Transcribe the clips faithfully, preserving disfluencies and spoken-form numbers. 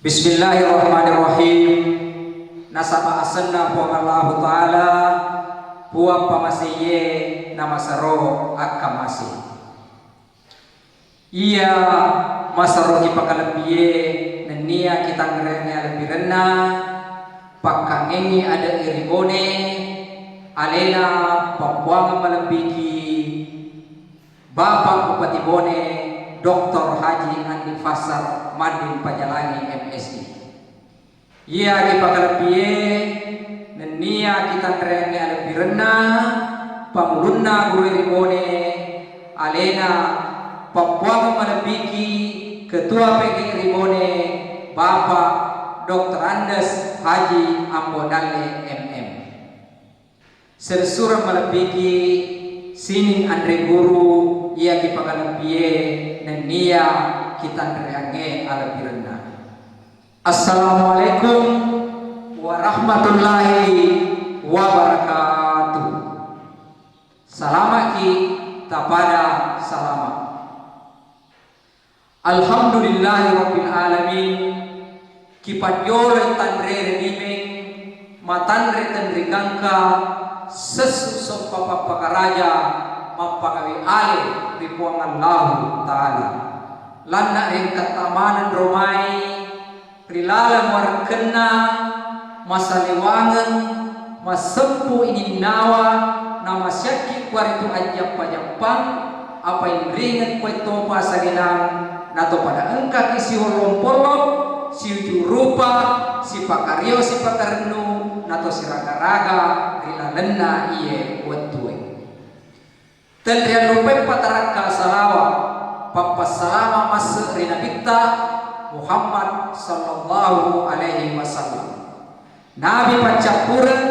Bismillahirrahmanirrahim. Nasaba asenna Puang Allahu Ta'ala, Puang pamaseiye namasero akkamase. Iya masero kipakalebbie nennia kitanreangnge alebbirenna, pakkangengngi ade'e ri Bone, alena pappuangeng malebbiki Bapak Bupati Bone, Doktor Haji Andi Fassar Madin Pajalangi, M Si. Iya kipakalebbie nennia kitanreangnge alebbirenna, pangulunna gurue ri Bone, alena pappuangeng malebbiki Ketua P G ri Bone, Bapak Doktor Andes Haji Ambo Dalle, M M. Silessureng malebbiki sining anre guru iya kipakalebbie nennia kitanreangnge alebbirenna. Assalamualaikum warahmatullahi wabarakatuh. Salama'ki tapada salama. Alhamdulillahi rabbil alamin. Kipajjoloi tanrere limeng, matanre tenri gangka, sessu soppa pappakaraja, mappagawe ale ri Puang Allahu Ta'ala. Lanna ri engkatta maneng ro mai, ri laleng warekkenna, masalewangeng, massempu ininnawa, namasiakki kuaritu ajjappa-jappang, apainringeng kuwaettopa sagenang, nato pada engkaki siwollong-pollong, siuju rupa, sipakario sipakarennu, nato siraga-raga ri lalenna iye wettue. Tenrianrupeppa tarakka salawa, pappassalama masse ri Nabitta Muhammad sallallahu alaihi wasallam. Nabi paccappureng,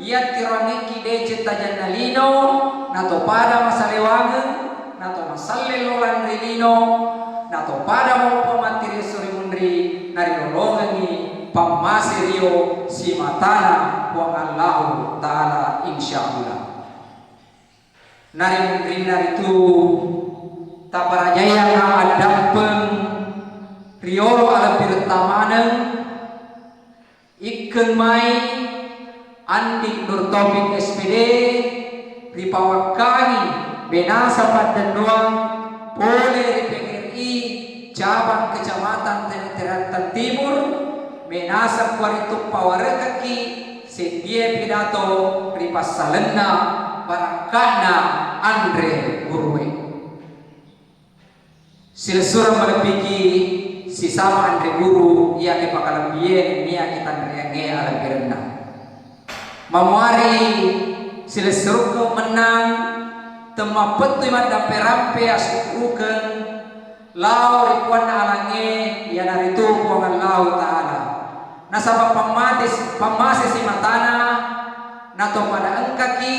iya tiroangekki deceng tajanna lino, nato pada masalewangeng, nato masalle lolang ri lino, nato pada mopa matti ri esso ri munri, narilolongengngi pammase rio simatana Puang Allahu Ta'ala, insyaallah. Nari munrinna ritu taparajaiangnga addappeng riolo alebbiretta maneng, ikkeng mai Andi Nur Taufik S P D ripawakkangi benasa paddennuang pole ri P G R I cabang Kecamatan Tenete Rantang Timur, menaseng kuaritu pawarekekki seddie pidato ri passalenna barakka'na anre gurue. Silessureng malebbiki sisama anre guru iya kipakalebbie nennia kitanreangnge alebbirenna. Mamuari silessurukku mennang temmappettui maddampe-rampe asukkurukeng lao ri Puanna Alangnge, iyanaritu Puang Allahu Ta'ala. Nasaba pammate-, pammase simatana, nato pada engkaki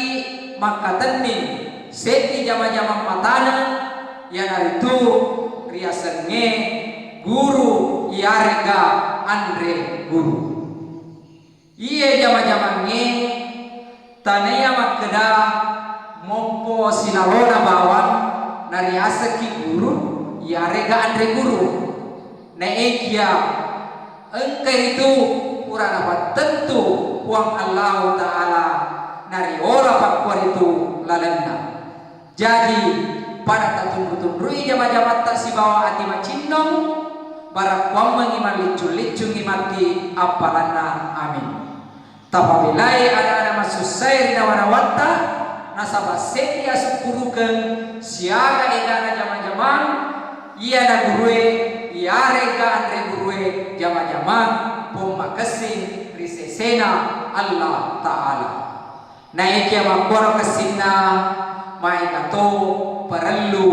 makkatenning seddi jama-jamang matana, iyanaritu riasengnge guru iyarega anre guru. Iye jama-jamangnge tania makkeda mompo silalona bawang nariasekki guru, iyarega anre guru. Naekia engka ritu pura napattentu Puang Allahu Ta'ala, nariola pakkuaritu lalenna. Jaji, pada tatunru-tunrui jama-jamatta sibawa ati macinnong, barakkuammengngi malliccung-liccungngi matti appalanna. Amin. Tapabelai ada-ada masussae ri nawa-nawatta, nasaba seddi asukkurukeng siaga egana jama-jamang, iyana gurue, iyarega anre gurue jama-jamang pommakessing ri sesena Allah Ta'ala. Naekia makkuaro kessinna, maega to parellu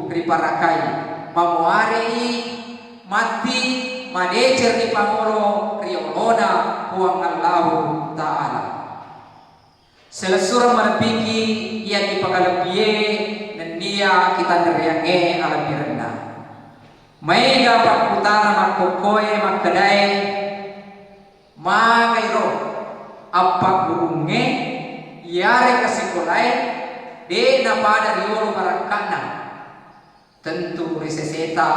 riparakai. Mamuare'i matti madeceng ri pangolo ri olona Puang Allahu Ta'ala. Selessureng malebbiki iya kipakalebbie nennia kitanreangnge alebbirenna. Maega pakkutana makkokkoe makkedae, Magairo appaggurungnge iyarega sikolae de' napada riolo barakka'na. Tentu ri seseta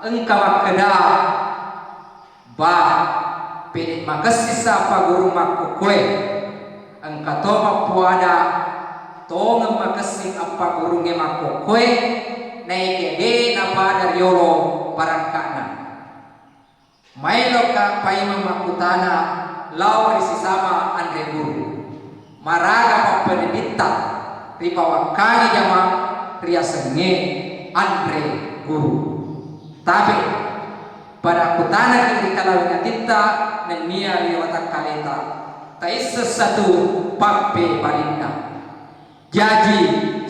engka makkeda, Pa, pede makessing sa appagurung makkokkoe. Engka to mappuada tongeng makessing appagurungnge makkokkoe, naeke de napada riolo barakka'na. Maeloka paimeng makkutana lao ri sisama anre guru. Maraga pappeneddinta ripawakkangi jama riasengnge anre guru. Tabe, pada kutanaki ri kalaweng atitta nennia ri watakkaleta, taisseng satu pappebalinna. Jaji,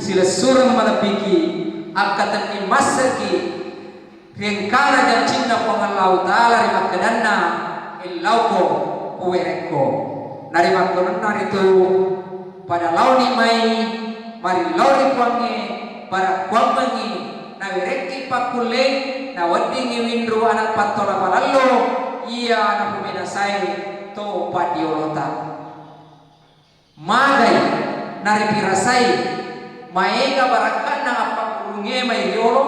silessureng malebbiki, akkatenning masseki ri engkana jancinna Puang Allahu Ta'ala ri makkedanna, "Ellauko kuwerekko." Narimakkunanna ritu, pada laoni mai marillau ri Puangnge, barakkuammengngi, nawerekki pakkulleng, naweddingngi winru ana pattola palallo, iya napumenasae to paddiolota. Magai naripirasai maega barakka'na appagurungnge mai riolo,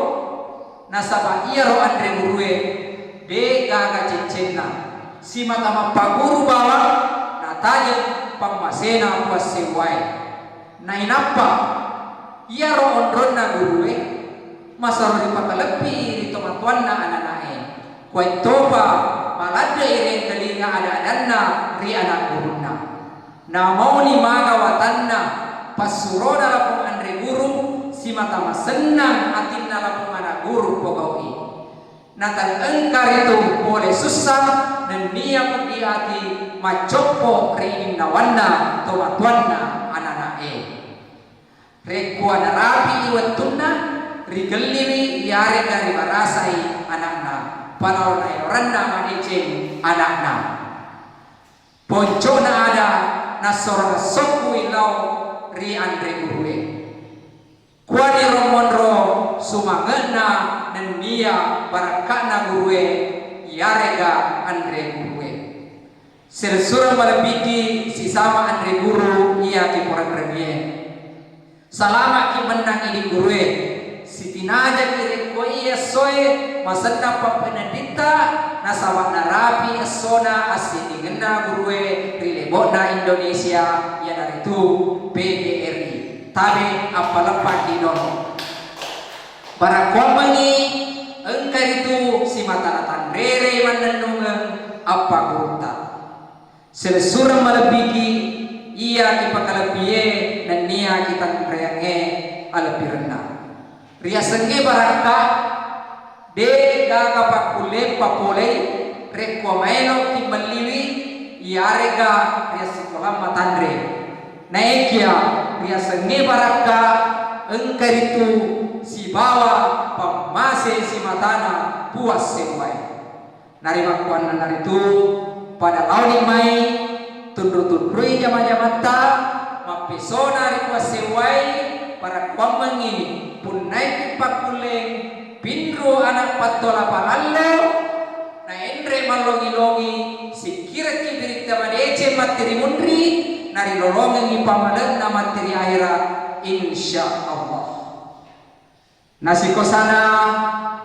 nasaba iyaro anre gurue de gaga ceccenna, simata mappaguru bawang natajeng pammasena Puang Sewwae. Nainappa iyaro onronna gurue masero ripakalebbi ri tomatoanna anana'e, kuwaettopa maladde'i ri engkalinga ada-adanna ri ana gurunna. Namauni maga watanna passurona lapong anre guru, simata masennang atinna lapong ana guru pogau'i. Natang engka ritu pole sussa nennia peddi ati maccoppo ri innawanna tomatoanna anana'e. Rekko narapi'i wettunna, rigelliwi iyarega ribarasai ana'na, panaonaeloranna madeceng ana'na. Poncona ada nassoro nassokkuwi lao ri anre gurue. Kuaniro monro sumange'na nennia barakka'na gurue iyarega anre gurue. Silessureng malebbiki sisama anre guru iya kiporenrengie. Salama'ki mennang idi gurue. Sitinajaki rekko iya essoe masennang pappeneddinta, nasaba narapi essona assiddingenna gurue ri lebo'na Indonesia, iyanaritu P G R I. Tabe appaleppang dinono. Barakkuammengngi engka ritu simata natanrerei mannennungeng appagurutta. Silessureng malebbiki iya kipakalebbie nennia kitanreangnge alebbirenna. Riasengnge barakka, de gaga pakkulle papolei rekko maelo kimmelliwi iyarega riassikolang matanre. Naekia riasengnge barakka, engka ritu sibawa pammase simatana Puang Sewwae. Narimakkuannanaritu pada laoni mai tunru-tunrui jama-jamatta, mappesona ri Puang Sewwae, parakkuammengngi punnaiki pakkulleng pinru ana pattola palallo, naenre mallongi-longi, sikkirekki biritta madeceng matti ri munri, narilolongengngi pamale'na matti ri ahera, insya Allah. Nasikosana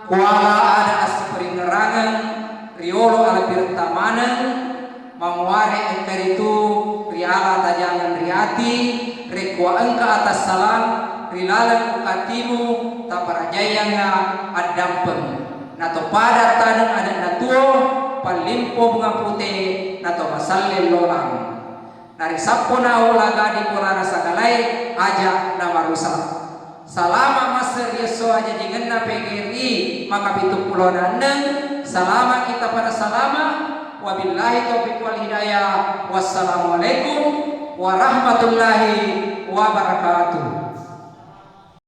kuala ada assiparingngerangeng riolo alebbirentta maneng, mamuare engka ritu riala tajangeng ri ati, rekko engka atassalang ri laleng ukatimu taparajaiangnga addampeng, natopada taneng ade'na tuo pallimpo bunga pute natomasalle lolang. Narisappo naola gadi polana sagalae aja namarusa. Salama masse ri esso ajajingenna P G R I makapitu pulo enneng. Salama kita pada salama. Wabillahi taufiq wal hidayah. Wassalamualaikum warahmatullahi wabarakatuh.